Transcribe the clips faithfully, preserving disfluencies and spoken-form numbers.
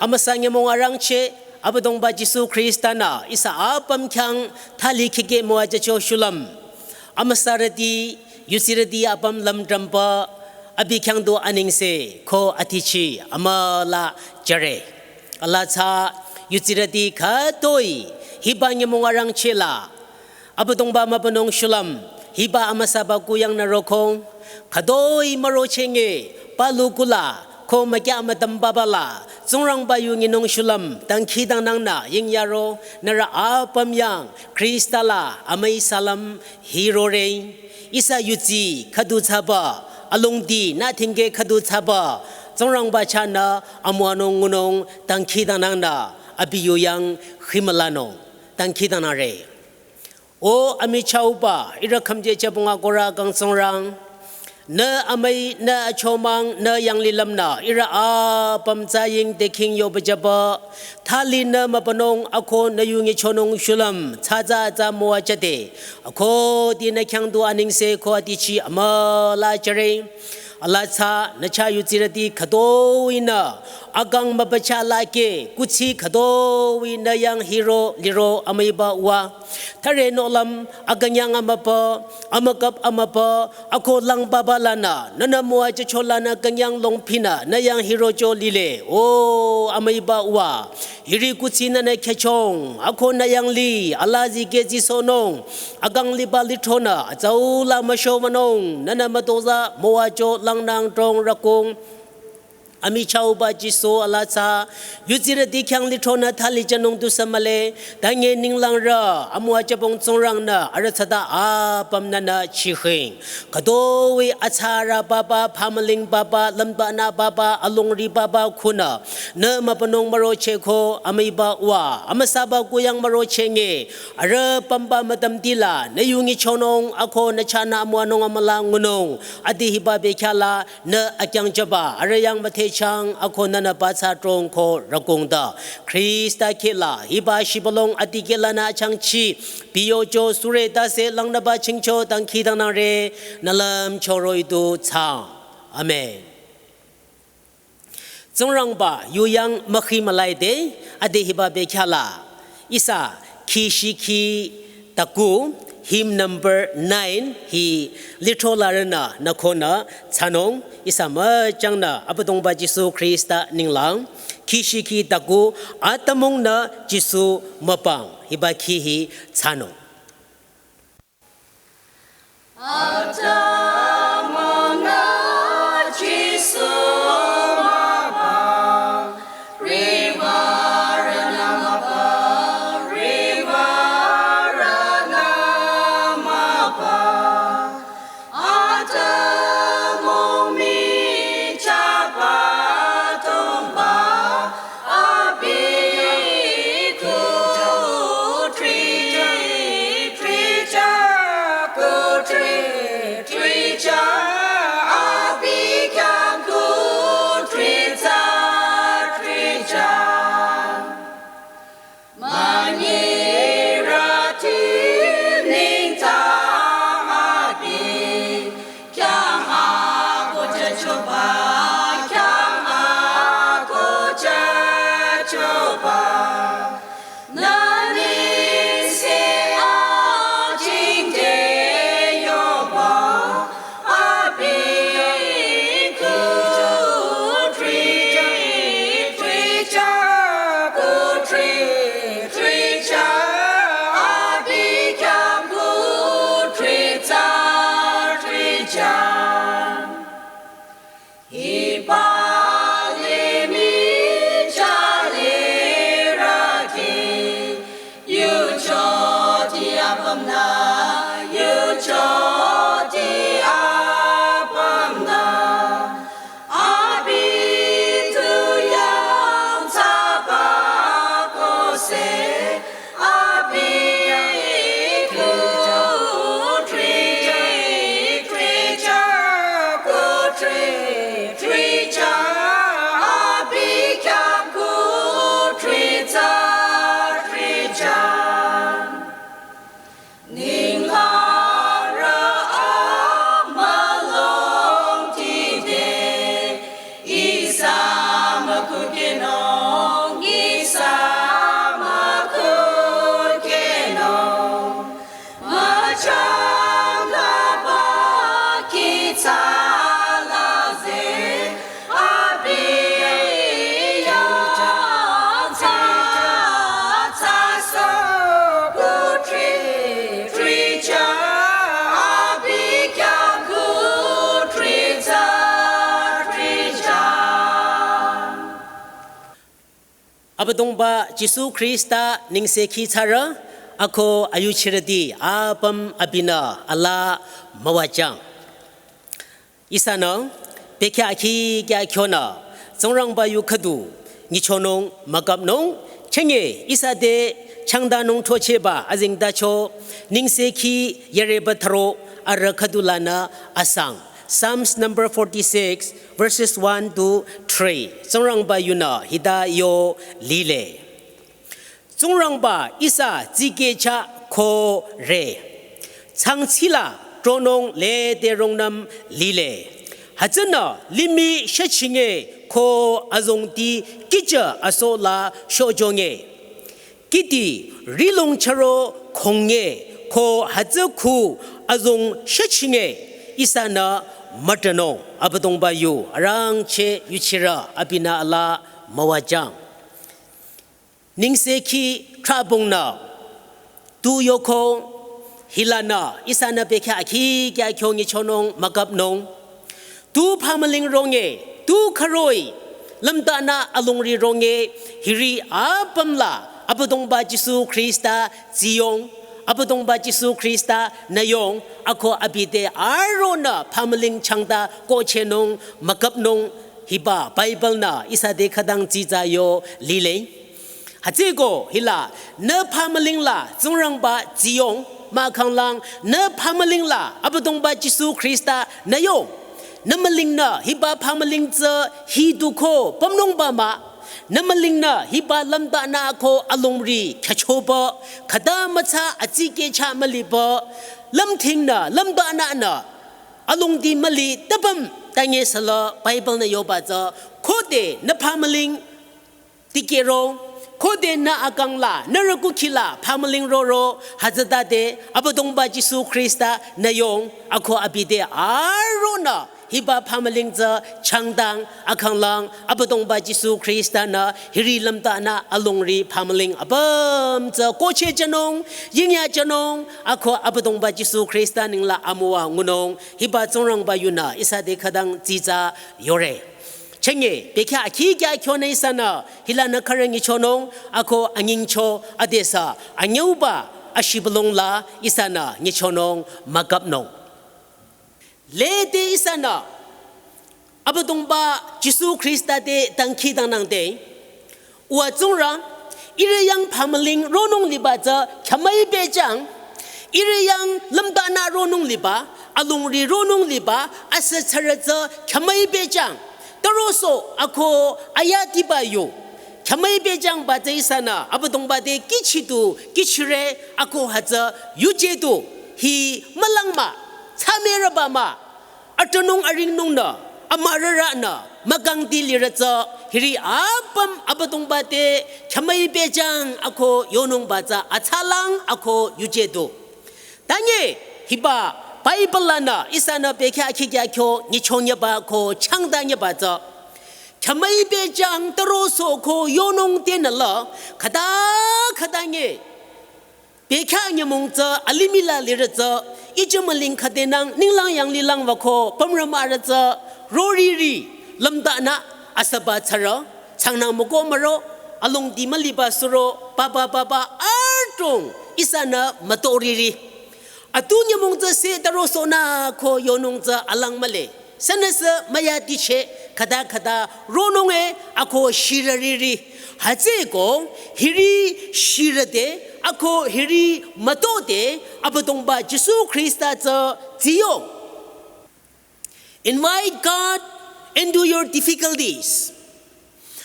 Amüsa nyümong arangcheh, Abüdongba Jisu Khrista-nü ihsa apüm khyang thali khikeh müwajücho shulüm. Amüsarüti, yudsirüti apüm lümdrümba, abi khyang du anengse ko atichi amüla jüre. Alaa tsü yudsirüti khütoi hiba nyümong arangcheh la Abüdongba mübünung shulüm, hiba amüsaba kuyangnü rokhong, khütoi mürochenge, palu kula, ko mükya mütümbaba la, Tsingrangba yu nyinung shulüm, dangkhidangnangnü yingyaro, nührü apüm yang, Khrista la, amüi salam, hirore, ihsa yudsi, khüdu thsaba, alongdi, nü thingke khüdu thsaba, Tsingrangba chahnü, amüwanung ngunung, dangkhidangnangnü, abi yu yang, khimülanung, dangkhidangnangre. O amichahba, ihrü khümje chabunga kora kang Tsingrang. Nü amüi, nü achomang, nü yanglilümnü, ihrü apüm tsü ying dekhing yoba jüba. Thali nü mübünung, ako nü yu nyichonung shulüm, tsatsa tsü müwajüde. Ako di nü khyang du anengse ko atichi amüla jüre. Alaa tsü nü chah yudsirüti khütoinü, akang mübücha lake, kuthsi khütoinü yang hiro, liro, amüiba wa. Thare nohlüm, akünyang amübü, amükap amübü, ako langbaba lanü, nünü müwajücho lanü künyang longphinü, nü yang hirocho lile, o, amüiba wa. Hiri kuthsi nünü khechong, ako nü yang li, alaa zikeh zisohnung, akang liba lithronü, atsau la müshowanung, nünü mütozah, müwacho langnang trong rakong. Amichahba Jisu alaa tsü, yudsirüti khyang lithronü thali jünung tusü mühle, tanye ninglangrü, amüwa jübong Tsingrangnü, arüh tsüta apümnü nü chikhing. Khütoi atsarü papa, phamüling papa, lümbanü papa, alongri papa khunü, nü mübünung mürocheh ko, amüiba wa, amüsaba kuyang mürochenge, arüh pümba mütümtila, nü yu nyichonung, ako nü chahnü amüwanung amüla ngunung, adi hiba bekhyah la, nü akyangjüba, arüh yang müthehchang, ako nünü batsü trong ko rakongda. Khrista kheh la, hiba shibülung atikehlanü achangchi, biyocho sure tase langnüba chingcho dangkhidangnangre, nü lümcho roh-i du thsaang. Amen. Tsingrangba yu yang mükhi mülaide, ade hiba bekhyah la. Ihsa, khishikhi taku, hymn number nine, hi lithro larünü, nü khonü, thsanung, ihsa müchangnü, Abüdongba Jisu Khrista ninglang, khishikhi taku, atümungnü Jisu müpang, hiba khi hi thsanung. Abüdongba Jisu Khrista nengsekhi tsarü, ako ayuchirüti apüm abinü alaa müwajüng. Ihsanü bekhyah akhi kya khyonü Tsingrangba yu khüdu nyichonung müküpnung, chünye ihsa te changdanung throchehba azengtacho nengsekhi yüreba tharo arüh khüdu lanü asang. Psalms number forty-six, verses one to three. Tsingrangba yunü hita yo lile. Tsingrangba ihsa tsikehchah ko re. Tsangtsila tronung lede rungnüm lile. Hütsünü limih shachinge ko azongti kihchah asohla shojonge. Kihdi rihlong chüro khonge ko hütsü khu azong shachinge ihsanü mütanung. Abüdongba yu arangcheh yuchirü abinü alaa müwajüng. Nengsekhi trahbongnü tu yoko hilanü ihsanü bekhyah akhi kya kyo nyichonung müküpnung. Tu phamüling ronge, tu khüroi, lümtanü alongri ronge, hiri apüm la Abüdongba Jisu Khrista tsiyong, Abüdongba Jisu Khrista nü yong, ako abi te aronü phamüling changda kohchehnung müküpnung. Hiba Bible nü ihsa te khütang tsitsa yo lile. Hütsüeko hila nü phamüling la Tsingrangba tsiyong mahkhanglang, nü phamüling la Abüdongba Jisu Khrista nü yong. Nü mülingnü hiba phamüling tsü hi du ko pümnungba mah. Nü mülingnü hiba lümtanü ko alongri khyüchoba, khüta mütsa atsikehchah müliba, lümthingnü lümtanünü alongdi müli tapüm tanye süla Bible nü yoba tsü, khode nü phamüling tikehro, khode nü akang la, nü rükukhi la phamüling roro, hütsütade Abüdongba Jisu Khrista nü yong, ako abi te aronü hiba phamüling tsü changdang, akhanglang Abüdongba Jisu Khrista nü hiri lümtanü alongri phamüling apüm tsü kohchehjünung, yingyajünung, ako Abüdongba Jisu Khrista nengla amüwa ngunung. Hiba Tsingrangba yunü ihsa te khütang tsitsa yore. Chünye bekhyah akhi kya khyonü ihsanü hilanü khürü nyichonung, ako anyingcho adesü anyüuba ashibülung la ihsanü nyichonung müküpnung. Lede ihsanü Abüdongba Jisu Khrista te dangkhidangnangde, Uwa Tsingrang, ihrü yang phamüling ronung liba tsü khyamüi pehjüng, ihrü yang lümtanü ronung liba, alongri ronung liba, asütsürü tsü khyamüi pehjüng. Taroso ako ayatiba yu khyamüi pehjüngba tsü ihsanü Abüdongba te kihchidu, kihchire, ako hütsü yuje du, hi mülangmah, thsamerüba mah, atünung aringnungnü, amürürünü, mükangdi lirü tsü, hiri apüm Abüdongba te khyamüi pehjüng ako yonungba tsü athsalang ako yuje du. Tanye hiba Bible lanü ihsanü bekhyah akhi kya kyo nyichonyeba ko changdanyeba tsü, khyamüi pehjüng taroso ko yonung tenü la, khüta khüta nye bekhyah nyümong tsü alimih la lirü tsü, ijü müling khüdenang ninglang yanglilangba ko pümrü mürü tsü, roriri, lümtanü, asüba tsürü, changnang müko müro, alongdi müliba suro, papa papa, adrong ihsanü mütoriri. Atu nyümong tsü se taroso nü ko yonung tsü alang mühle. Sünüsü müyaticheh, khüta khüta ronung e ako shirüriri. Hütsüeko hiri shirüde ako hiri mütode Abüdongba Jisu Khrista tsü tsiyong. Invite God into your difficulties.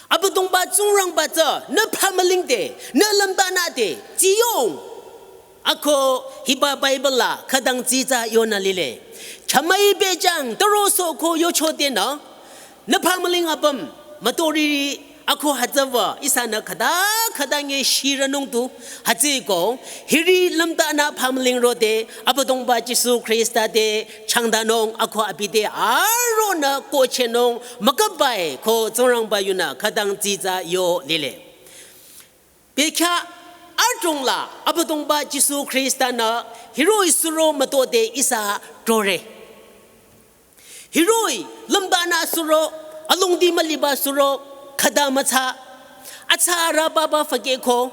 Abüdongba Tsingrangba tsü nü phamüling te, nü lümtanü te tsiyong. Ako hiba Bible la khütang tsitsa yonü lile. Khyamüi pehjüng taroso ko yochodenü, nü phamüling apüm mütoriri ako hütsüba ihsanü khüta khüta nye shirünung du. Hütsüeko hiri lümtanü phamüling rode Abüdongba Jisu Khrista te changdanung ako abi te aronü kohchehnung müküpba e ko Tsingrangba yunü khütang tsitsa yo lile. Bekhyah adrong la Abüdongba Jisu Khrista nü hiroh-i suro mütode ihsa trore. Hiroh-i lümtanü suro, alongdi müliba suro, khüta mütsa, Atsarü papa fükehko.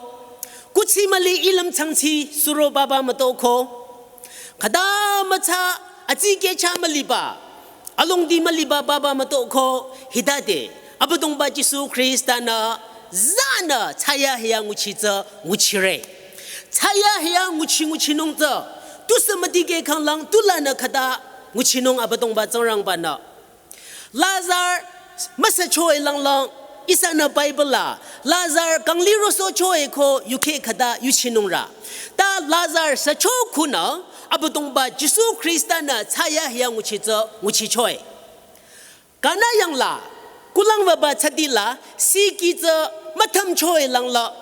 Kuthsi müli ilüm changchi suro papa mütohko. Khüta mütsa atsike cha müliba. Alongdi müliba papa mütohko. Hitade Abüdongba Jisu Khrista-nü zanü thsayahiya nguchi tsü nguchire. Thsayahiya nguchi nguchinung tsü tusü müdikeh khanglang tulanü khüta nguchinung Abüdongba Tsingrangba-nü. Lazar müsachoe langlang, ihsanü Bible la Lazar kanglirosohchoe ko yukheh khüta yuchinungrü. Ta Lazar sücho khunü Abüdongba Jisu Khrista-nü thsayahiya nguchi tsü nguchichoe. Kanü yangla kulang wüba thsadila siki tsü müthümchoe langla,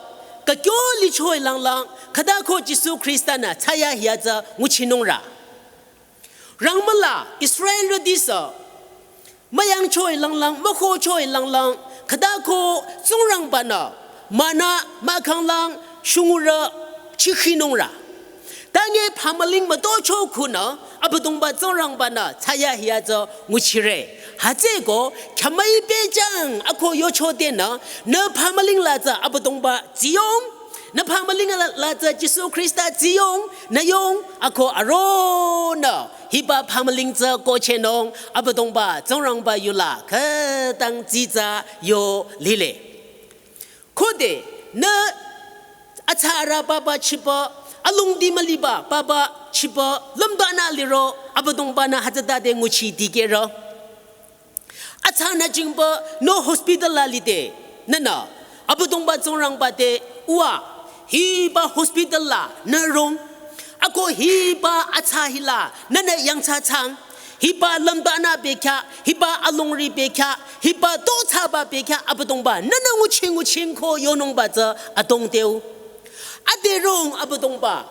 kakyo lichoe langlang, khüta ko Jisu Khrista-nü thsayahiya tsü nguchinungrü. Rangmüla Israelrüti sü müyangchoe langlang, mükohchoe langlang, khüta ko Tsingrangba-nü manna mahkhanglang shungurü chikhinungrü. Tange phamüling mütohcho khunü Abüdongba Tsingrangba-nü thsayahiya tsü nguchire. Hütsüeko khyamüi pehjang ako yochodenü, nü phamüling la tsü Abüdongba tsiyong, nü phamüling la, la tsü Jisu Khrista tsiyong, nü yong ako aronü hiba phamüling tsü kohchehnung Abüdongba Tsingrangba yula khütang tsitsa yo lile. Khode nü atsarü papa chipü, alongdi müliba papa chipü lümdanü liro Abüdongba-nü hütsütade nguchi dikehro. Atsanü jingba nü hospital la lide, nünü Abüdongba Tsingrangba te, uwa, hiba hospital la nü rong. Ako hiba atsa hila nünü yangthsa thsang. Hiba lümdanü bekhyah, hiba alongri bekhyah, hiba tothsaba bekhyah Abüdongba nünü nguchi nguching ko yonungba tsü adongteu. Ade rong Abüdongba.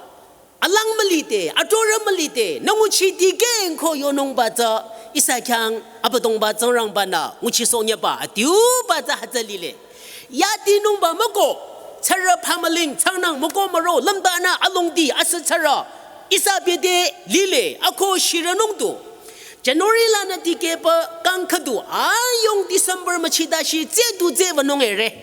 Alang mülide, atorü mülide, nü nguchi dikehng ko yonungba tsü, ihsa khyang Abüdongba Tsingrangba-nü nguchisohnyüba adiuba tsü hütsü lile. Yadinungba müko, tsarü phamüling, tsangnang müko müro, lümdanü alongdi asü tsarü, ihsa bede lile, ako shirünung du. January lanü dikehba kang khüdu, ayong December müchida shi tse du tse wünung ere.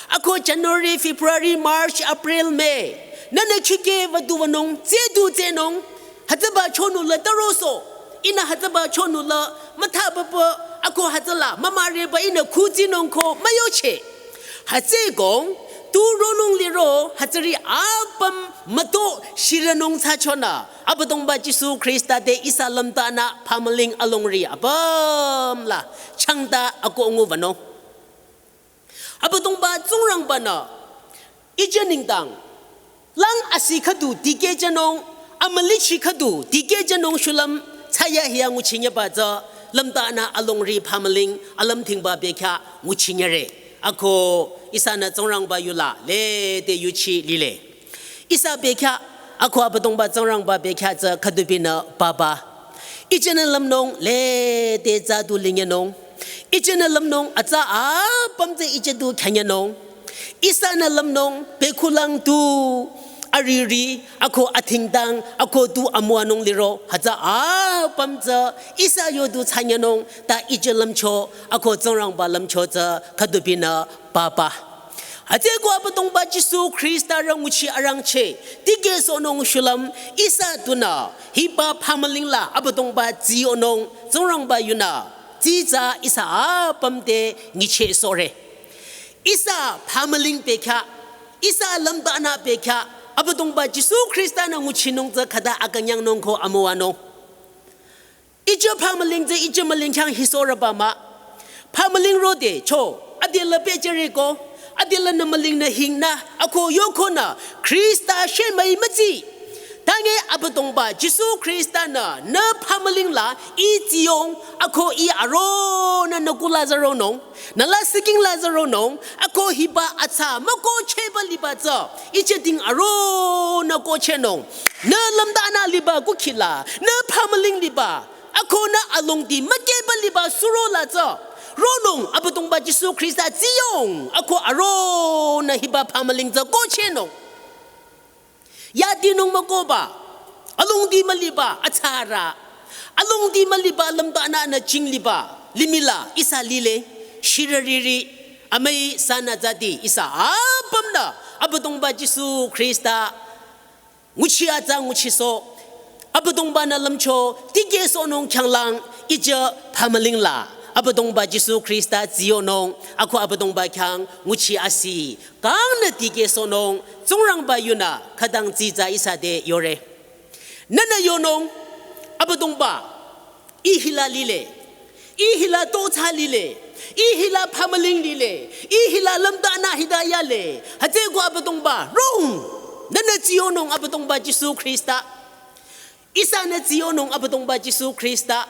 Ako January, February, March, April, May. Nünü chike wüdu wünung, tse du tsenung. Hütsüba chonu la taroso. Ihnü hütsüba chonu la müthababa ako hütsüla mümareba ihnü khutsinung ko müyoche. Hütsüko, tu ronung liro, hütsüri apüm müto shirünung thsachonü. Abüdongba Jisu Khrista te ihsa lümdanü phamüling alongri apüm la. Changta ako ngu wünung. Abüdongba Tsingrangba-nü, ije nengdang, lang asi khüdu dikehjünung, amülichi khüdu dikehjünung shulüm, thsayahiya nguchinyüba tsü, lümdanü alongri phamüling, alümthingba bekhyah nguchinyüre. Ako, ihsanü Tsingrangba yula, lede yuchi lile. Ihsa bekhyah, ako Abüdongba Tsingrangba bekhyah tsü khüdubinü papa. Ijenü lümnung lede tsü du linyünung. Ijenü lümnung atsa apüm tsü ije du khyanyünung. Ihsanü lümnung pekhulang tu ariri, ako athingdang, ako tu amüwanung liro, hütsü apüm tsü ihsa yo du thsanyünung, ta ije lümcho, ako Tsingrangba lümcho tsü khüdubinü papa. Hütsüko Abüdongba Jisu Khrista rang nguchi arangcheh, dikehsohnung shulüm, ihsa tunü, hiba phamüling la Abüdongba tsiyonung, Tsingrangba yunü, tsitsa ihsa apüm te nyichehsohre. Ihsa phamüling bekhyah, ihsa lümdanü bekhyah, Abüdongba Jisu Khrista-nü nguchinung tsü khüta akünyangnung ko amüwanung. Ije phamüling tsü ije müling khyang hisohrüba mah. Phamüling rode cho, adela pehjüreko, adela nü müling nü hingnü, ako yokonü, Khrista shemüi mütsi. Tange Abüdongba Jisu Khrista-nü, nü phamüling la, ih tsiyong, ako ih aronü nü kula zaronung. Nü la siking la zaronung, ako hiba atsa mükohchehba liba tsü, ije ding aronü kohchehnung. Nü lümdanü liba kukhila, nü phamüling liba, ako nü alongdi mükehba liba suro la tsü, ronung Abüdongba Jisu Khrista tsiyong, ako aronü hiba phamüling tsü kohchehnung. Yadinung mükohba, alongdi müliba, atsarü. Alongdi müliba, lümdanü nü jingliba, limih la, ihsa lile, shirüriri, Amüi sanü tsati ihsa apümnü Abüdongba Jisu Khrista nguchi atsa nguchisoh. Abüdongba-nü lümcho tikehsohnung khyanglang ije phamüling la Abüdongba Jisu Khrista tsiyonung ako Abüdongba khyang nguchi asi kangnü tikehsohnung Tsingrangba yunü khütang tsitsa ihsa te yore. Nühnü yonung, Abüdongba, ih hila lile, ih hila tothsa lile, ih hila phamüling lile, ih hila lümdanü hita yale. Hütsüeko Abüdongba, rong. Nühnü tsiyonung Abüdongba Jisu Khrista. Ihsanü tsiyonung Abüdongba Jisu Khrista.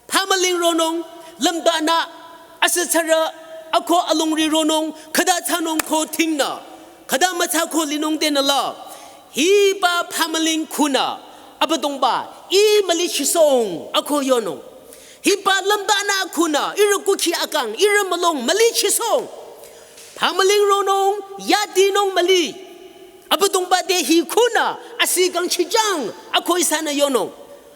Phamüling ronung, lümdanü, asütsarü, ako alongri ronung, khüta thsanung ko thingnü, khüta mütsa ko linung tenüla. Hiba phamüling khunü, Abüdongba, ih mülichisohng, ako yonung. Hiba lümdanü khunü, ihrü kukhi akang, ihrü mülung mülichisohng. Phamüling ronung, yadinung müli. Abüdongba te hi khunü, asi kang chijang, ako ihsanü yonung.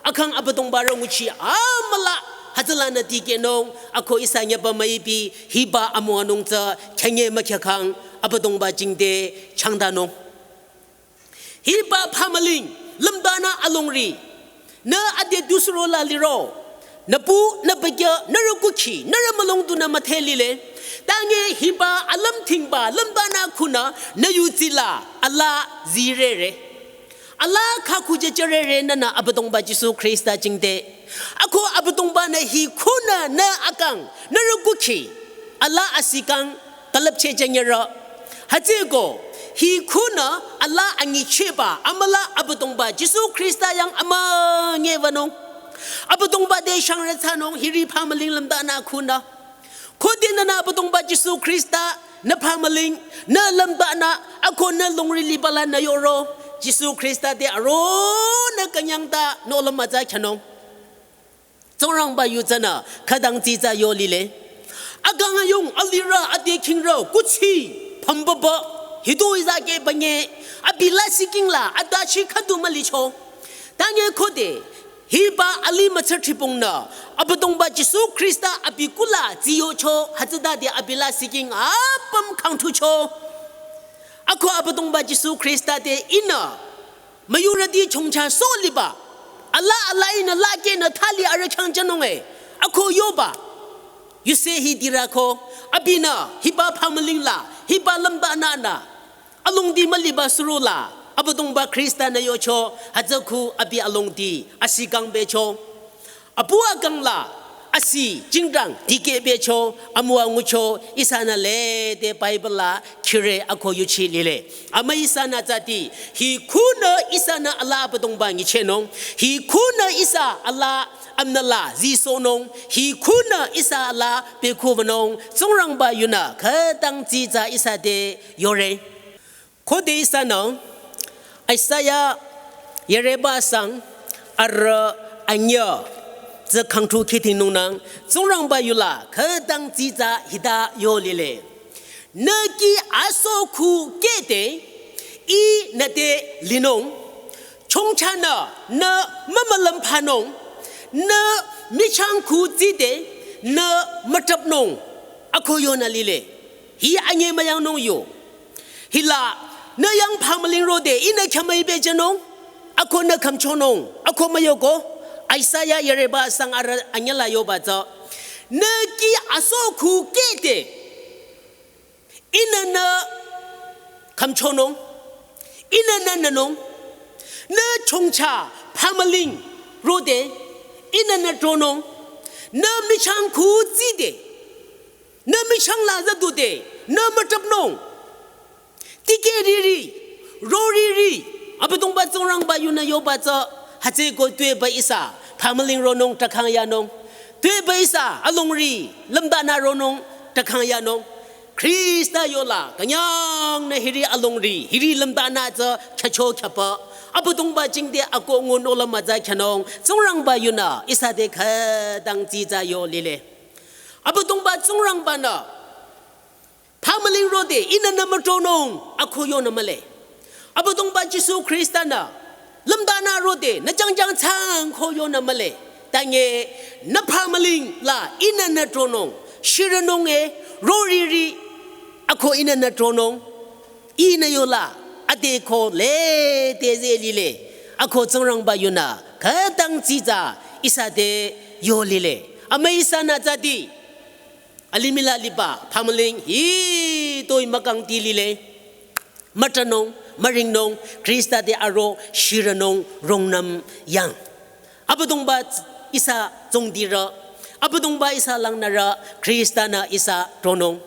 Akhang Abüdongba rong nguchi amüla, hütsülanü tikehnung, ako ihsa nyüba müipi, hiba amüwanung tsü, khyanye mükhyükhang, Abüdongba jingte, changdanung. Hiba phamüling, lümdanü alongri. Nü ade dusuro la liro. Nüpu, nü pekya, nührü kukhi, nührü mülung dunü müdhe lile. Tange hiba alümthingba, lümdanü khunü, nü yutsila, ala zirere. Ala khakhu jejere nühnü Abüdongba Jisu Khrista jingte. Ako Abüdongba-nü hi khunü nü akang, nührü kukhi. Ala asi kang, külüpcheh jünyerü. Hütsüeko, hi khunü ala anyichehba, amüla Abüdongba, Jisu Khrista yang amünye wünung. Abüdongba te shangrü thsanung, hiri phamüling lümdanü khunü. Khode nühnü Abüdongba Jisu Khrista, nü phamüling, nü lümdanü, ako nü longri liba la nü yoro. Jisu Khrista te aro nü künyang ta, nohlüm mütsa khyünung. Tsingrangba yu tsünü, khütang tsitsa yo lile. Akang ayung, alirü, ade khingrü, kuthsi, pümbaba, hidu iza ke banye, abi la siking la, adachi khüdu mülicho. Tange khode, hiba ali mütsa tripungnü, Abüdongba Jisu Khrista abi kula tsiyocho, hütsütade abi la siking apüm khangthucho. Ako Abüdongba Jisu Khrista te ihnü, müyurüti chongcha sohliba. Ala ala ihnü lakehnü thali arüh khyang jünung e. Ako yoba. Yuse hi dirü ko. Abinü, hiba phamüling la, hiba lümdanü nü. Alongdi müliba suro la. Abüdongba Khrista-nü yocho, hütsüku abi alongdi, asi kang becho. Apu akang la, asi, jingdang, dikeh becho, amüwa ngucho, ihsanü lede Bible la, khire ako yuchi lile. Amüi ihsanü tsati, hi khunü ihsanü ala Abüdongba nyichehnung, hi khunü ihsa ala amnala zisohnung, hi khunü ihsa ala pekhuwünung, Tsingrangba yunü, khütang tsitsa ihsa te yore. Khode ihsanü, Isaiah, yareba asang, arüh anyüh, tsü khangthu khidingnungnang, Tsingrangba yula, khütang tsitsa hita yo lile. Nü kih aso khu kehde, ih nüte linung, chongchanü, nü mümülümphanung, nü michang khu tside, nü mütrapnung, ako yonü lile. Hi anyemüyangnung yo. Hila, nü yang phamüling rode, ihnü khyamüi bejünung, ako nü khümchonung, ako müyoko, Isaiah yareba asang arüh anyüh la yoba tsü. Nü kih aso khu kehde, ihnü nü khümchonung, ihnü nü nünung, nü chongcha phamüling rode, ihnü nü tronung, nü michang khu tside, nü michang la zadude, nü mütrapnung. Dikehriri, roriri, Abüdongba Tsingrangba yunü yoba tsü, hütsüko tuepü ihsa, phamüling ronung takhang yanung. Tuepü ihsa, alongri, lümdanü ronung, takhang yanung. Khrista yola, künyangnü hiri alongri, hiri lümdanü tsü, khyücho khyüpü. Abüdongba jingte ako ngu nohlüm mütsa khyünung, Tsingrangba yunü, ihsa te khütang tsitsa yo lile. Abüdongba Tsingrangba-nü, phamüling rode, ihnü nü mütronung, ako yonü mühle. Abüdongba Jisu Khrista-nü, lümdanü rode, nü jangjang chang ko yonü mühle. Tange, nü phamüling la, ihnü nü tronung, shirünung e, roriri, ako ihnü nü tronung, ihnü yola, ade ko le te ze lile, ako Tsingrangba yunü, khütang tsitsa, ihsa te yo lile. Amüi ihsanü tsadi, alimih la liba, phamüling, hitoi mükang ti lile. Mütanung, müringnung, Khrista te aro shirünung rungnüm yang. Abüdongba ihsa tsungdirü, Abüdongba ihsa langnürü, Khrista-nü ihsa tronung.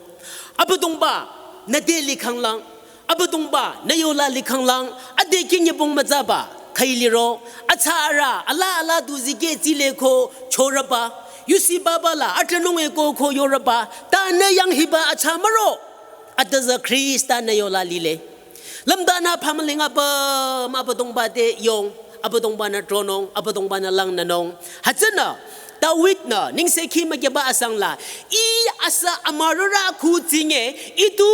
Abüdongba nü te likhanglang, Abüdongba nü yola likhanglang, ade kinyebong mütsaba, khüi liro, atsa arü, ala ala du zikeh tsile ko chorüba, yusi baba la, atranung e ko ko yorüba, ta nü yang hiba atsa müro. Atüzü Khrista nü yola lile. Lümdanü phamüling apüm Abüdongba te yong, Abüdongba-nü tronung, Abüdongba-nü langnünung. Hütsünü, David-nü, nengsekhi mükyeba asang la, ih asa amürarü khu tsinge, ih tu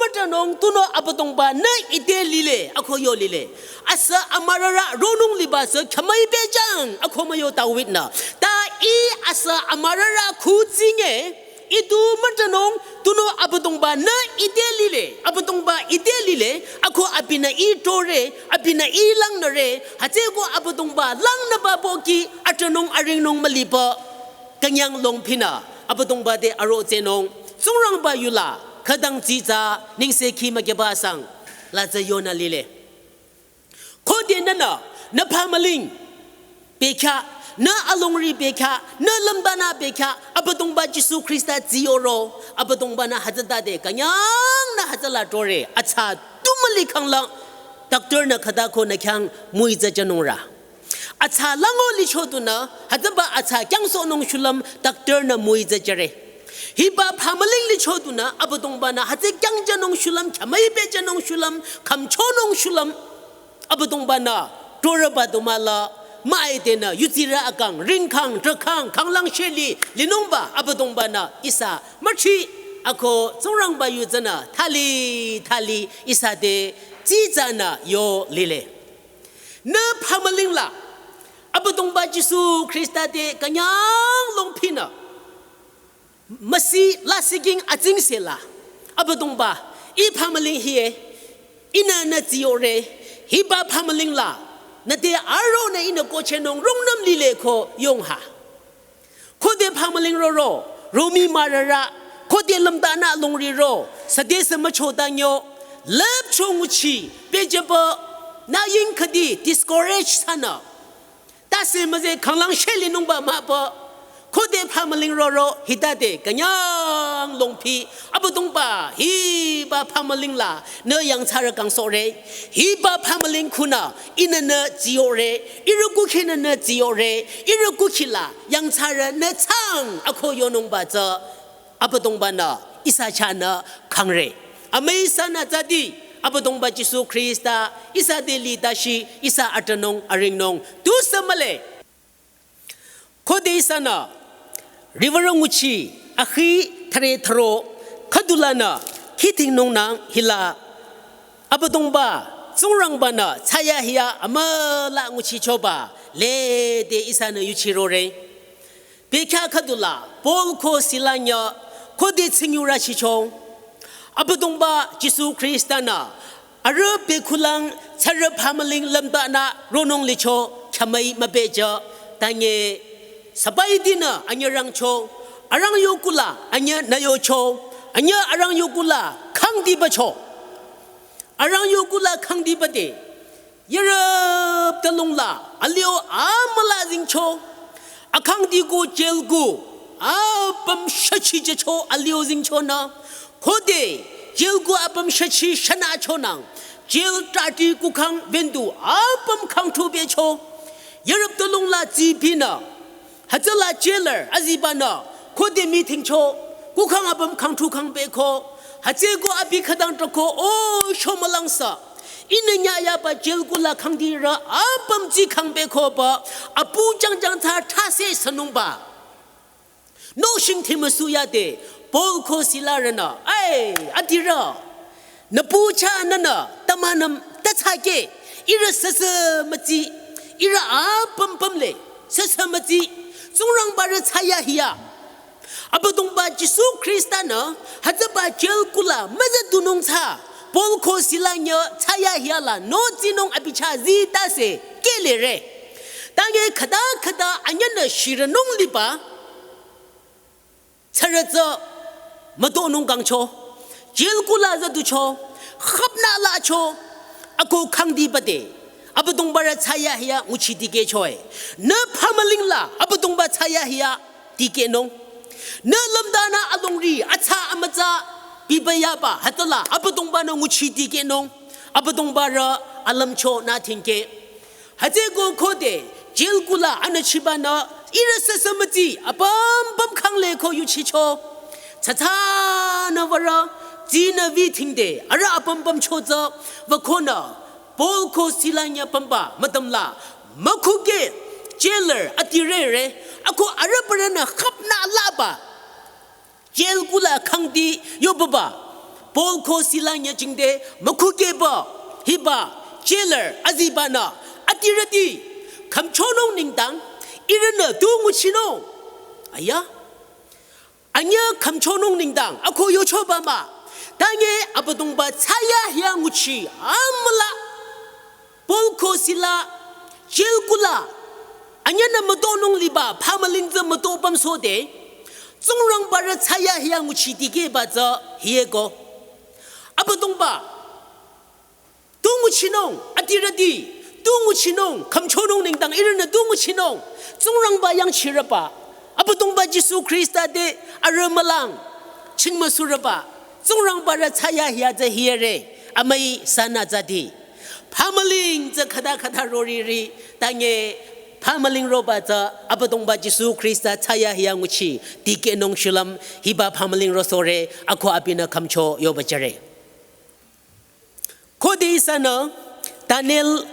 mütanung tunüo Abüdongba nü ite lile, ako yo lile. Asa amürarü ronung liba sü khamai pehjang, ako müyo David-nü. Ta ih asa amürarü khu tsinge, ih tu mütanung, tunüo Abüdongba nü ite lile, Abüdongba ite lile, ako abinü ih tore, abinü ih langnüre, hütsüko Abüdongba langnüba pohki, atranung aringnung müliba, künyang longphinü, Abüdongba te aro tsehnung, Tsingrangba yula, khütang tsitsa, nengsekhi mükyeba asang, la tsü yonü lile. Khode nünü, nü phamüling bekhyah, nü alongri bekhyah, nü lümbanü bekhyah, Abüdongba Jisu Khrista tsiyoro, Abüdongba-nü hütsütade künyangnü hütsüla tore, atsa tu mülikhanglang, doctor-nü khüta ko nü khyang müi tsü jünungrü. Atsa lango licho tunü, hütsüba atsa kyangsohnung shulüm, doctor-nü müi tsü jüre. Hiba phamüling licho tunü, Abüdongba-nü hütsü kyangjünung shulüm, khamai pehjünung shulüm, khümchonung shulüm, Abüdongba-nü, torüba du müla, müi tenü, yutsirü akang, ringkhang, trakhang, khanglang sheli, linungba, Abüdongba-nü, ihsa, müchi, ako, Tsingrangba yu tsünü, thali, thali, ihsa te, tsitsanü, yo, lile. Nü phamüling la, Abüdongba Jisu Khrista te, künyang longphinü, müsi lasih king atsingse la. Abüdongba, ih phamüling hie, ihnü nü tsiyore, hiba phamüling la, nü te aronü ihnü kohchehnung rungnüm lile ko yongha. Khode phamüling roro, romih mürarü, khode lümdanü longri ro, süde sü mücho tanyo, lüpcho nguchi, pehjüba, nü ying khüdi, discourage thsanü. Tase müze khanglang sheli nungba müpü. Khode phamüling roro hitade künyang longphi. Abüdongba hiba phamüling la nü yangthsarü kangsohre. Hiba phamüling khunü ihnü nü tsiyore. Ihrü kukhinü nü tsiyore. Ihrü kukhi la yangthsarü nü thsang ako yonungba tsü. Abüdongba-nü ihsa chahnü khangre. Amüi ihsanü tsadi, Abüdongba Jisu Khrista, ihsa te litashi, ihsa atranung aringnung, tusü mühle. Khode ihsanü, riwürü nguchi, akhi thüre thüro, khüdulanü, khithingnungnang hila. Abüdongba, Tsingrangba-nü, thsayahiya amüla nguchichoba, lede ihsanü yuchirore. Bekhyah khüdula, Paul ko Sila nyü, khode tsingyurü shicho. Abüdongba Jisu Khrista-nü, arüh bekhulang, tsarü phamüling lümdanü, ronung licho, khamai mübejü, tange, sabaidinü, anyü rangcho, arang yokula, anyü nüyocho, anyü arang yokula, khangdibacho. Arang yokula, khangdibade. Yürüp tülung la, alio amüla zingcho, akhangdi ko jail ko, apüm shachi jücho alio zingchonü, khode, jail ko apüm shachi shanachonang, jail tati kukhang window apüm khangthu becho, yürüp tülung la tsipinü, hütsüla jailer azibanü, khode meetingcho, kukhang apüm khangthu khangbeko, hütsüko abi khütang troko, o shomülangsa. Ihnü nyayaba jail kula khangdirü apüm tsi khangbeko ba, apu jangjang thsa thase sünungba. Nohshing thimüsu yade, Paul ko Silarünü, ai, adirü. Nüpu chahnünü, tamanüm, tatsake, ihrü süsü mütsi, ihrü apüm pümle, süsü mütsi, Tsingrangbarü thsayahiya. Abüdongba Jisu Khrista-nü hütsüba jail kula müzüdunung tsü Paul ko Sila nyü thsayahiya la notsinung abi chah zii tase kehlere. Tange khüta khüta anyünü shiranung liba tsürü tsü mütonung kangcho, jail kula züducho, khapna lacho, ako khangdi bade Abüdongba rü thsayahiya nguchi dikehchoe. Nü phamüling la Abüdongba thsayahiya dikehnung. Nü lümdanü alongri atsa amütsa bibayaba hütsüla Abüdongba-nü nguchi dikehnung. Abüdongba rü alümcho nü thingkeh. Hütsüeko khode jail kula anüchibanü ihrü süsü mütsi apüm püm khangle ko yuchicho. Tsatsanü würü tsinü withingde arüh apüm pümcho tsü wükonü Paul ko Sila nyü pümba müdümla mükhukeh jailer adirere, ako arüh parünü khapna laba jail kula khangdi yobaba Paul ko Sila nyü jingte mükhukehba hiba jailer azibanü adirüti khümchonung nengdang ihrünü tu nguchinung. Aya, anyü khümchonung nengdang ako yochoba mah. Tange Abüdongba thsayahiya nguchi amüla Paul ko Sila jail kula anyünü mütonung liba phamüling tsü müto pümsode Tsingrangba rü thsayahiya nguchi dikehba tsü hieko. Abüdongba tu nguchinung, adirüti tu nguchinung, khümchonung nengdang ihrünü tu nguchinung. Tsingrangba yangchirüba Abüdongba Jisu Khrista te arüh mülang chingmüsurüba Tsingrangba rü thsayahiya tsü hiere, amüi sanü tsüdi. Phamüling tsü khüta khüta roriri, tange phamüling roba tsü Abüdongba Jisu Khrista thsayahiya nguchi dikehnung shulüm hiba phamüling rosohre, ako abinü khümcho yoba jüre. Khode ihsanü Daniel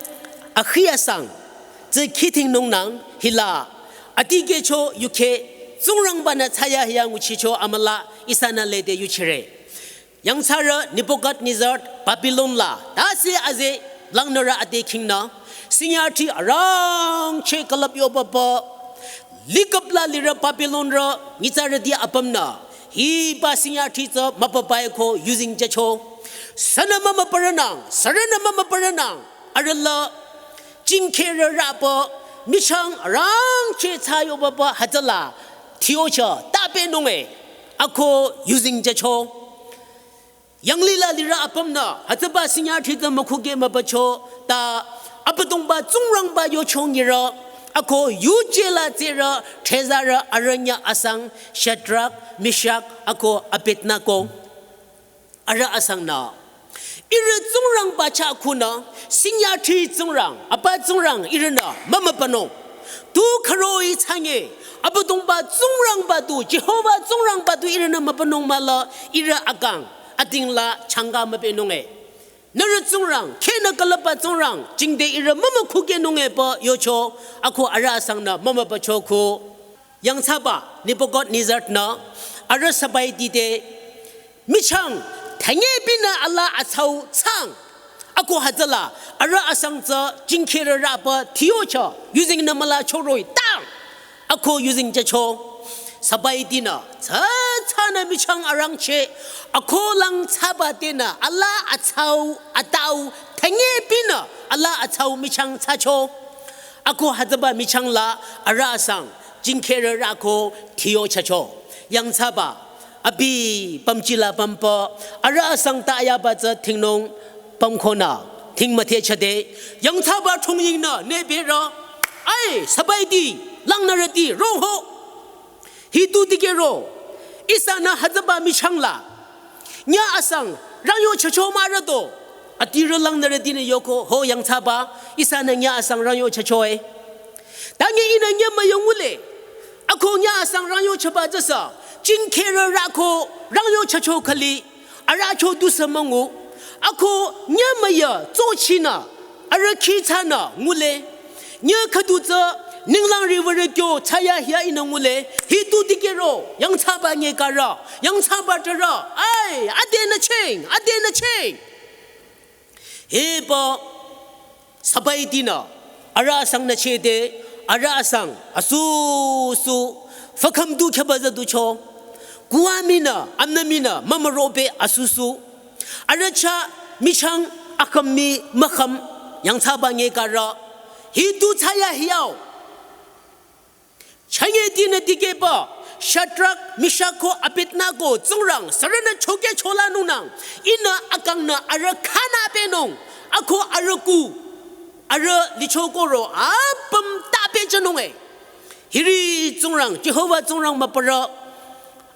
akhi asang tsü khidhingnungnang hila adikehcho yukheh Tsingrangba-nü thsayahiya nguchicho amüla ihsanü lede yuchire. Yangthsarü Nebuchadnezzar Babylon la tase aze langnürü ade khingnü sinyati arangcheh külüp yobaba liküp la lirü Babylon rü nyitsarüti apümnü hiba sinyati tsü mübübai ko yuzeng jücho. Sünü mümübürünang, sürünü mümübürünang, arüh la jingkhehrü rüba michang arangcheh thsa yobaba hütsüla thiyocha tapehnunge, ako yuzeng jücho. Yanglila lirü apümnü hütsüba sinyati tsü mükhukeh mübücho ta Abüdongba Tsingrangba yochong yirü, ako yuje la tsirü thezarü arüh nyü asang Shadrach, Meshach ako Abednego. Arüh asangnü ihrü Tsingrangba chah khunü sinyati Tsingrang, apa Tsingrang ihrünü mümübünung. Tu khüroh-i thsange Abüdongba Tsingrangba du, Jehova Tsingrangba du ihrünü mübünung mahla ihrü akang ating la changka müpehnunge. Nührü Tsingrang, khehnü külüpba Tsingrang jingte ihrü mümükhukehnunge pü yocho, ako arüh asangnü mümübücho khu. Yangthsaba Nebuchadnezzar-nü arüh sabaiti te michang thanyepinü alaa atsau thsang. Ako hütsüla arüh asang tsü jingkhehrü rüba thiyocho, yuzengnü müla choroh-i tang. Ako yuzeng jücho. Sabaitinü tsütsünü michang arangcheh, ako lang thsaba tenü alaa atsau atau thanyepinü alaa atsau michang thsacho. Ako hütsüba michang la arüh asang jingkhehrü rü ko thiyochacho. Yangthsaba abi pümji la pümpü arüh asang ta yaba tsü dhingnung pümkonü dhing müdhechade, yangthsaba thongyingnü neberü, "Ai, sabaiti, langnürüti, rongho. Hi tu dikehro, ihsanü hütsüba michang la nyü asang rangyochacho mahrüto?" Adirü langnürütinü yoko, "Ho yangthsaba, ihsanü nyü asang rangyochachoe. Tange ihnü nyümüyo ngule, ako nyü asang rangyochaba tsüsü jingkhehrü rü ko rangyochacho khüli arüh cho tusü müngu. Ako nyümüyo tsochinü arüh khitsanü ngule. Nyü khüdu tsü ninglang riwürü kyo thsayahiya ihnü ngule. Hi tu dikehro, yangthsaba nyekarü, yangthsaba türü. Ai, adenü cheng, adenü cheng." Hi pü sabaitinü arüh asangnü chede, arüh asang asusu Fakham du khaba za du cho. Kuwa mina, amna mina, mama robe asusu. Aracha, michang, akam mi, makam, yang taba nge kara. Hi du chaya hiao. Chanye dina dikeba, Shadrach, Meshach ko Abednego, Tsingrang, sarana choke chola nunang, ina akang na ara khana penung, ako ara ku, ara lichokoro, apam tape chanung e. Hiri Tsingrang, Jehovah Tsingrang mapara,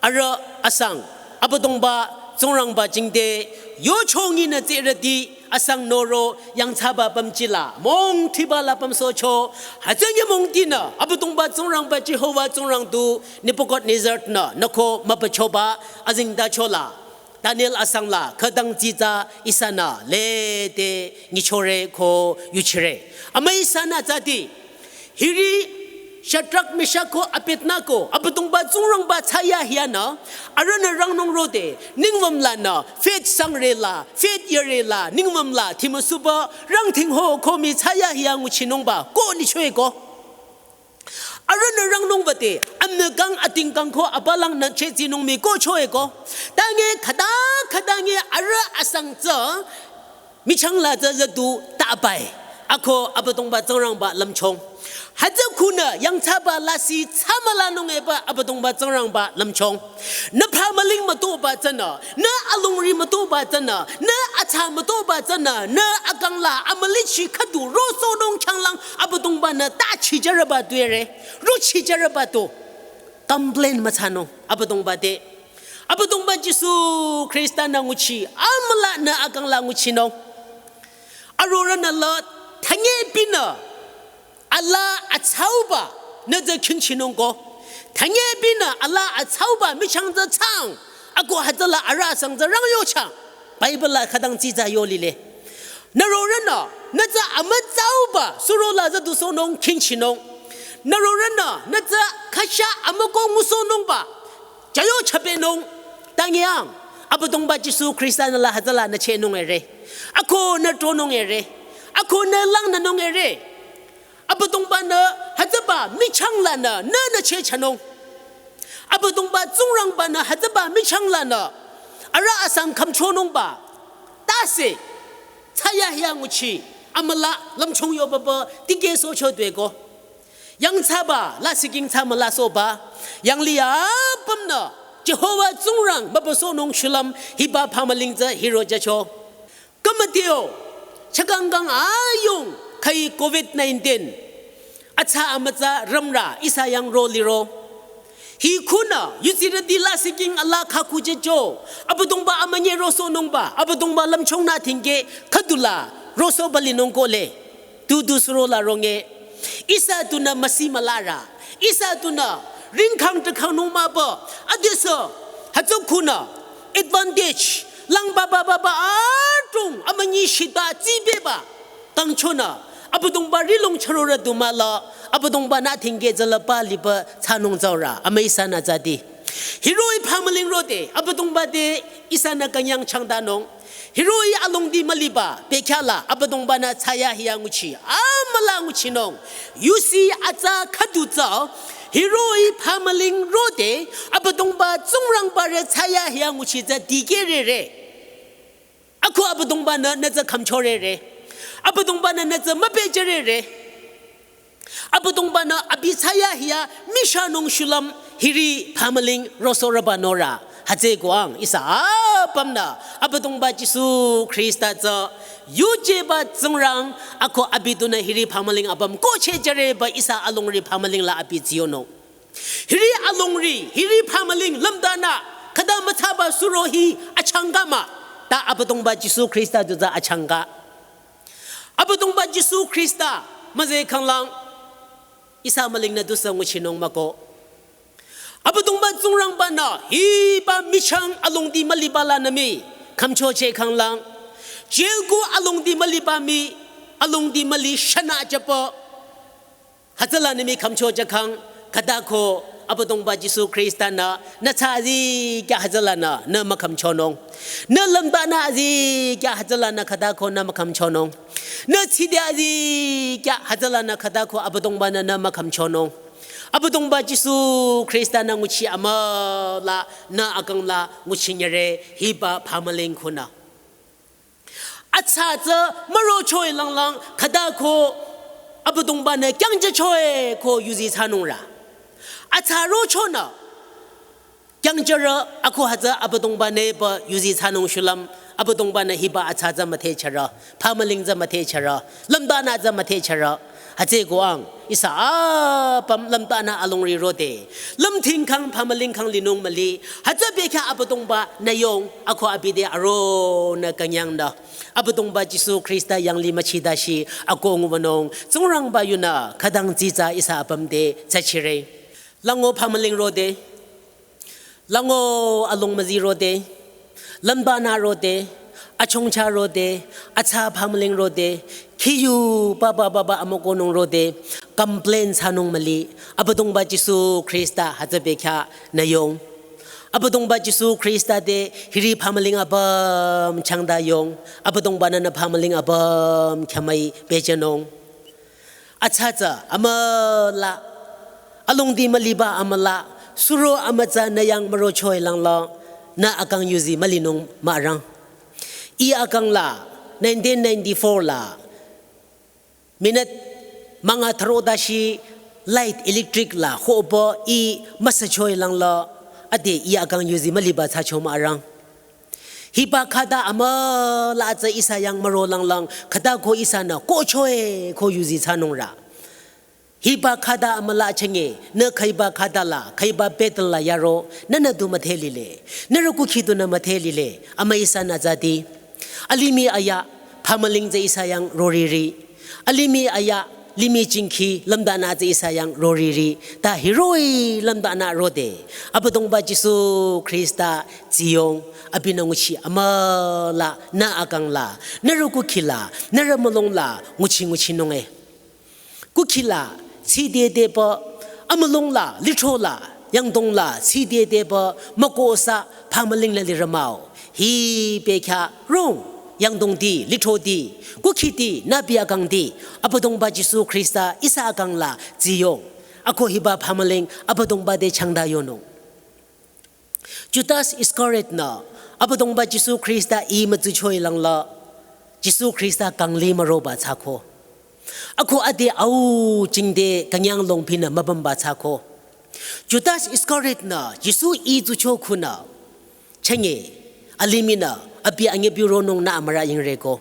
ara asang, Abüdongba, Tsingrangba jingte, yo chongi na tserati, asang noro, yang chaba pamchila, mong tiba la pamso cho, hajanya mong tina, Abüdongba Tsingrangba Jehovah Tsingrang tu, Nebuchadnezzar na, nako mapachoba, azingda chola. Daniel asang la, khadang tsitsa, isana, le te, ngichore ko, yuchire. Ama isana tsati, hiri, Shadrach, Meshach ko Abednego, Abüdongba Tsingrangba chaya hiana, arana rangnung rode, ningwam la na, faith sangre la, faith yare la, ningwam la, timasuba, rang ting ho, komi chaya hia nguchinungba, ko ni chwe ko. Arana rangnung bate, amna kang ating kang ko, abalang na che zinung mi ko chwe ko. Tange khada, khadange, ara asang tsa, michang la za za du ta bai. Ako Abüdongba Tsingrangba lamchong. Haja kuna yang chaba lasi chamala nung eba Abüdongba Tsingrangba lamchong. Na pamaling matoba tsana, na alungri matoba tsana, na acha matoba tsana, na akang la amalichi khadu roso nung changlang Abüdongba na ta chi jaraba tuere, ru chi jaraba to. Complain machanung Abüdongba te. Abüdongba Jisu Krista na nguchi, amala na akang la nguchinung. Arora na la, thanye bina, ala achauba, na za kinchinung ko. Thanye bina, ala achauba, michang za chang, ako hajala ara sang za rang yo chang. Bible la khadang tsitsa yo lile. Na rora na, na za amachauba, suro la za du sonung kinchinung. Na rora na, na za kasha amako nguso nungba, jayo chape nung, tangyang, Abüdongba Jisu Krista na la hajala na che nung ere. Ako na to nung ere. Ako na lang na nung ere. Abüdongba na hajaba michang la na, na na che chanung. Abüdongba Tsingrangba na hajaba michang la na, ara asang kamchonungba. Tase, chaya hia nguchi, amala, lamchong yo baba, tike so cho dwe ko. Yang chaba, la siking cha mala so ba. Yang liya pamna, Jehovah Tsingrang, baba so nung shulam, hiba pamaling za hiro jacho. Kamateo, chakangkang ayung, kai covid nineteen. Acha amatsa ramra, isa yang ro liro. Hi kuna, yuzira di la siking ala kaku jejo. Abüdongba amanye roso nungba, Abüdongba lamchong na tingge, kadula, roso bali nung kole. Tu du suro la ronge. Isa tu na masi malara. Isa tu na ringkang tekang nung ma ba. Adesa, hajo kuna, advantage, lang ba ba ba ba, atung, amanyi shita, zibe ba. Kangchona, Abüdongba rilong charora dumala, Abüdongba na tingge zalapa liba chanung zaura, ama isa na zadi. Hiroi pamaling rode, Abüdongba de, isa na kanyang changdanung. Hiroi alongdi maliba, pekhala, Abüdongba na chaya hia nguchi, amala nguchinung. Yusi atsa khadu tsa, hiroi pamaling rode, Abüdongba Tsingrangba re chaya hia nguchi za dikere re. Ako Abüdongba na, na za kamchore re. Abüdongba na, na za mapejere re. Abüdongba na, abi chaya hia, misha nung shulam, hiri pamaling roso raba nora. Haje guang, isa apam na, Abüdongba Jisu Krista za, yuje ba Tsingrang, ako abi tu na hiri pamaling apam, ko che jere ba isa alongri pamaling la abi ziono. Hiri alongri, hiri pamaling lamdana, kada mathaba suro hi achangama, ta Abüdongba Jisu Krista duza achanga. Abüdongba Jisu Krista, maze kanglang, isa maling na dusa nguchinung mako. Abüdongba Tsingrangba na, hiba michang alongdi maliba la nami, kamcho che kanglang. Jelgu alongdi maliba mi, alongdi mali shana japa. Hazala nimi kamcho jakang, kada ko Abüdongba Jisu Krista na, na cha zi kya hazala na, na makamchonung. Na lamba na zi kya hazala na kada ko na makamchonung. Na chidi zi kya hazala na kada ko Abüdongba na, na makamchonung. Abüdongba Jisu Khrista-nü nguchi amüla nü akangla nguchinyere hiba phamüling khunü. Atsa tsü müro choi langlang khüta ko Abüdongba-nü kyangja choi ko yuzi thsanungra. Atsa ro chonü kyangjarü ako hütsü Abüdongba-nü pü yuzi thsanung shulüm Abüdongba-nü hiba atsa tsü müthehcharü, phamüling tsü müthehcharü, lümtanü tsü müthehcharü. Hütsüeko ang ihsa apüm lümtanü alongri rode, lümthing khang phamüling khang linung müli. Hütsü bekhyah Abüdongba-nü yong ako abi te aronü künyangnü Abüdongba Jisu Khrista yanglih müchidashi ako ngubanung Tsingrangba yunü khütang tsitsa ihsa apüm te tsachire. Lango phamüling rode, lango alongmüzi rode, lümtanü rode, achongcha rode, atsa phamüling rode, khiyu papa papa amükonung rode, complain thsanung müli. Abüdongba Jisu Khrista hütsü bekhyah nü yong. Abüdongba Jisu Khrista te hiri phamüling apüm changda yong. Abüdongba-nü nü phamüling apüm khyamüi pehjünung. Atsa tsü amüla, alongdi müliba amüla, suro amütsa nü yang müro choi langlang nü akang yuzi mülinung mürang. Ih akangla nineteen ninety-four la minute münga thürodashi light electric la khopü ih müsa choi langlang ade ih akang yuzi müliba thsacho mürang. Hiba khüta amüla tsü ihsa yang müro langlang khüta ko ihsanü ko choi ko yuzi thsanungra. Hiba khüta amüla chenge, nü khüiba khüta la, khüiba battle la yaro, nünü du müdhe lile, nührü kukhi dunü müdhe lile, amü ihsanü zati. Alimih aya, phamüling tsü ihsa yang roriri. Alimih aya, limih jingkhi, lümtanü tsü ihsa yang roriri. Ta hiroh-i lümtanü rode, Abüdongba Jisu Khrista tsiyong, abinü nguchi amüla, nü akangla, nührü kukhi la, nührü mülung la, nguchi nguchinunge. Kukhi la, tsidedepü, amülung la, lithro la, yangdong la, tsidedepü, mükohsa, phamüling la lirü mah-o. Hi bekhyah rong, yangdongti, lithroti, kukhiti, nübi akangti, Abüdongba Jisu Khrista ihsa akangla tsiyong. Ako hiba phamüling Abüdongba te changda yonung. Judas Iscariot-nü Abüdongba Jisu Khrista ih mütsuchoi langla, Jisu Khrista kangli müroba thsako. Ako ade au jingte künyang longphinü mübümba thsako. Judas Iscariot-nü Jisu ih tsucho khunü chenge, alimihnü abi anyebi ronung nü amürü yingreko.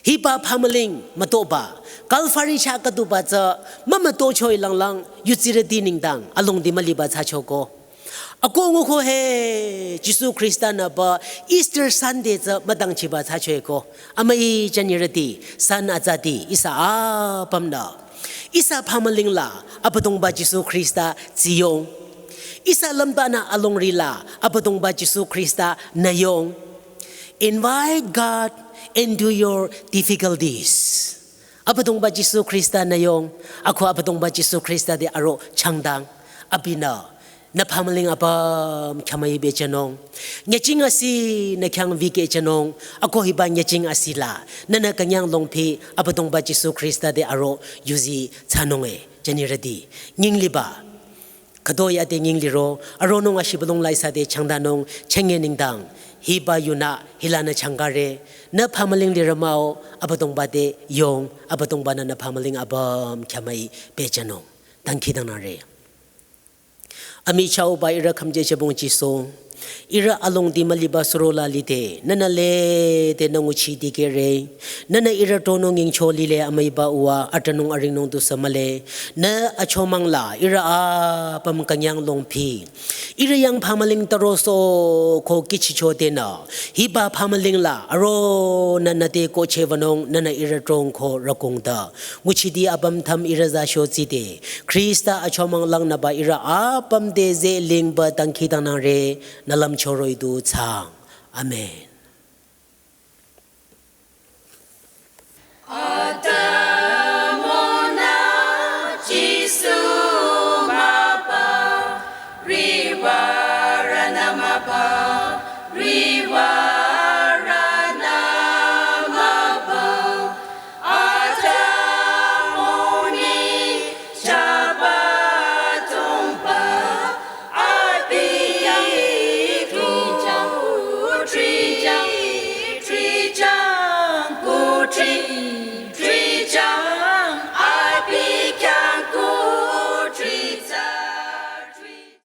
Hiba phamüling mütoba, Calvary chah khüduba tsü mümütochoi langlang yutsirüti nengdang alongdi müliba thsachoko. Ako nguko he Jisu Khrista-nü pü Easter Sunday tsü müdangchiba thsachoeko. Amüi jünirüti, san atsati, ihsa apümnü ihsa phamüling la Abüdongba Jisu Khrista tsiyong. Ihsa lümtanü alongri la Abüdongba Jisu Khrista nü yong. Invite God into your difficulties. Abüdongba Jisu Khrista nü yong, ako Abüdongba Jisu Khrista te aro changdang, abinü nü phamüling apüm khyamüi bejünung. Nyüching asi nü khyang vikehjünung, ako hiba nyüching asi la, nünü künyang longphi Abüdongba Jisu Khrista te aro yuzi thsanunge, jünirüti, nyingliba. Khütoi ade nyingliro, aronung ashibülung la ihsa te changdanung, chenge nengdang, hiba yunü, hilanü changkare, nü phamüling lirü mah-o, Abüdongba te yong, Abüdongba-nü nü phamüling apüm khyamüi bejünung. Dangkhidangnangre. Amichahba ihrü khümjejübong Jisu. Ihrü alongdi müliba suro la lide, nünü lede nü nguchi dikehre. Nünü ihrü tronung yingcho lile amüiba uwa, atünung aringnung tusü mühle. Nü achomang la, ihrü apüm künyang longphi. Ihrü yang phamüling taroso ko kihchicho tenü. Hiba phamüling la, aronü nü te kohchehbanung, nünü ihrü trong ko rakongta. Nguchiti apüm tham ihrü za shotsi te. Khrista achomang langnüba ihrü apüm te zelingba dangkhidangnangre, nü lümcho roh-i du thsaang. Amen.